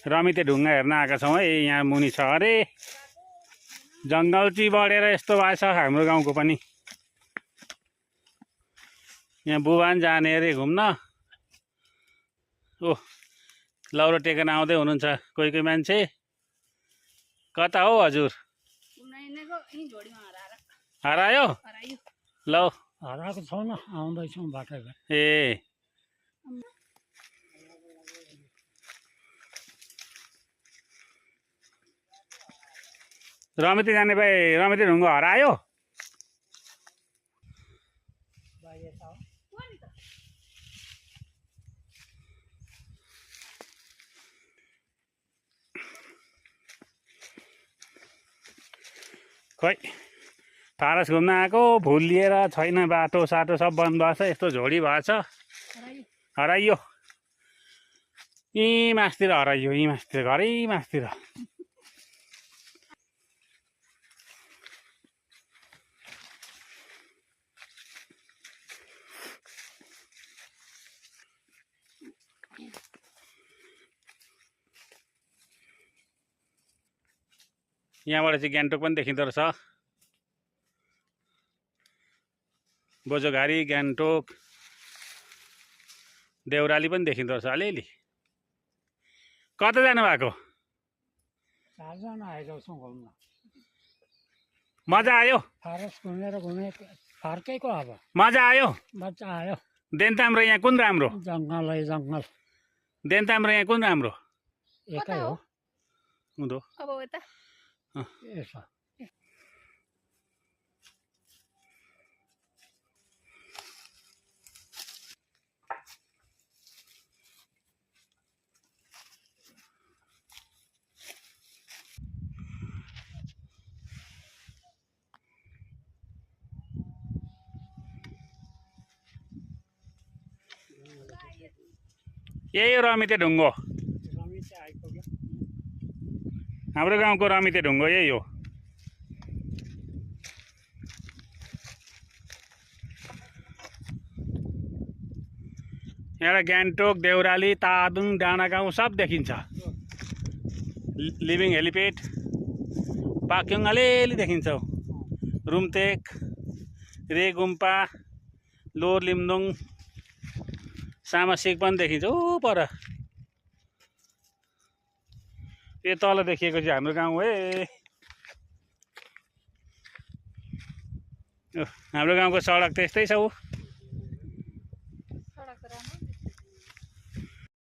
रमिते ढुङ्गा हेर्न आएका छौँ है। यहाँ मुनि छ अरे जङ्गल टी बढेर यस्तो भएछ हाम्रो गाउँको पनि। यहाँ बुबान जाने अरे घुम्न। ओ लौरो टेकेर आउँदै हुनुहुन्छ कोही कोही मान्छे। कता हो हजुर? हरायो ल हराएको छैन, आउँदैछौँ बाटोमा। ए रमिते जाने भाइ रमिते ढुङ्गा हरायो। खोइ फारस घुम्न आएको भुल लिएर छैन, बाटो साटो सब बन्द भएको छ। यस्तो झोडी भएछ हराइयो। यहीँ मासतिर हराइयो, यहीँ मासतिर घरै मासतिर। यहाँबाट चाहिँ गान्तोक पनि देखिँदो रहेछ। बोझोघारी गान्तोक देउराली पनि देखिँदो रहेछ अलिअलि। कता जानु भएको? 4 जना आएका छौँ घुम्न। मजा आयो? फारस घुमेर फर्केको अब मजा आयो? मजा आयो। देन्ताम र यहाँ कुन राम्रो? जङ्गलै जङ्गल। देन्ताम र यहाँ कुन राम्रो? एकै हो। हुँदो अब यता यसो यही हो रमिते ढुङ्गो। रमिते आइपुग्यो। हाम्रो गाउँको रमिते ढुङ्गो यही हो। यहाँ गान्तोक देउराली तादुङ डाँडागाउँ सब देखिन्छ। लिभिङ हेलिपेड पाक्योङ अलिअलि देखिन्छ। रुमतेक रेगुम्पा लोवर लिम्दोङ सामासिक पनि देखिन्छ। ऊ पर यो तल देखिएको चाहिँ हाम्रो गाउँ हो। हाम्रो गाउँको सडक त्यस्तै छ।